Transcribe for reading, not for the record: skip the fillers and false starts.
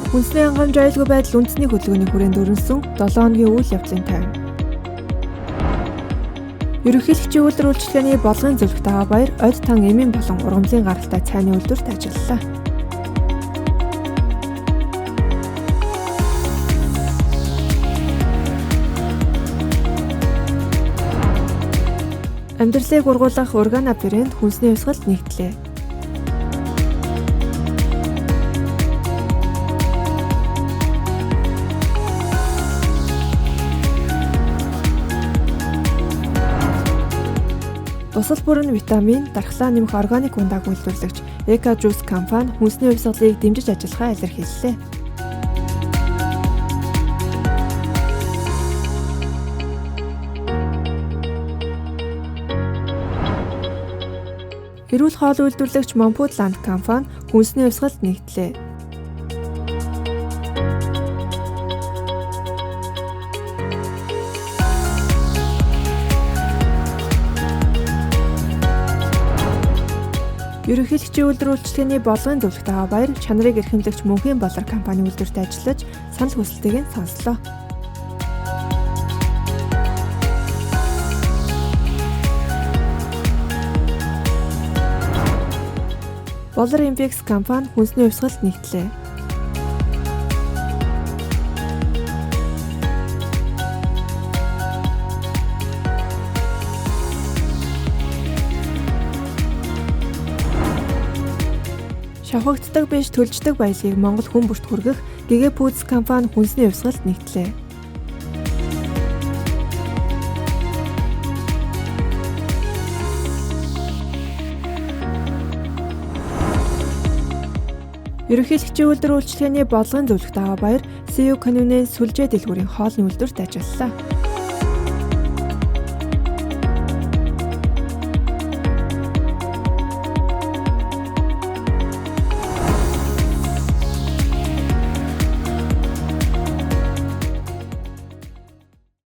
Хүнсний хангамж аюулгүй байдал үндэсний хөдөлгөөний хүрээнд өрнөсөн 7 хоногийн үйл явдлын тайван. Ерөнхийлөгчийн үйлдвэр үйлчилгээний Болгын зөвлөх дагаа баяр од тан эмийн болон ургамлын гаралтай цайны үйлдвэрт ажиллалаа. Амьдралыг ургуулах Органа брэнд хүнсний хувьсгалд нэгтлээ. Дусал бүрэн витамин, дархлаа нэмэх органик ундааг үйлдвэрлэгч Eco Juice компани хүнсний хувьсгалыг дэмжиж ажиллахаа илэрхийллээ. Эрүүл хоол үйлдвэрлэгч Monfoodland компани хүнсний хувьсгалд нэгтлээ. Ерөнхийлөгчийн үйлдвэр үйлчилгээний Болгын зөвлөх дагаа баяр чанарыг эрхэмлэгч Мөнхийн Болор компани үйлдвэрт ажиллаж санал хүсэлтийг нь сонслоо. Болор Impex компани хүнсний хувьсгалд нэгтлээ. Шавхагддаг биш төлждөг баялагийг Монгол хүн бүрт хүргэх Гэгэ Пүүз компани хүнсний хувьсгалд нэгтлээ. Ерөнхийлөгчийн үйлдвэр үйлчилгээний Болгын зөвлөх дагаа баяр CU Convenience сүлжээ дэлгүүрийн хоолны үйлдвэрт ажиллалаа.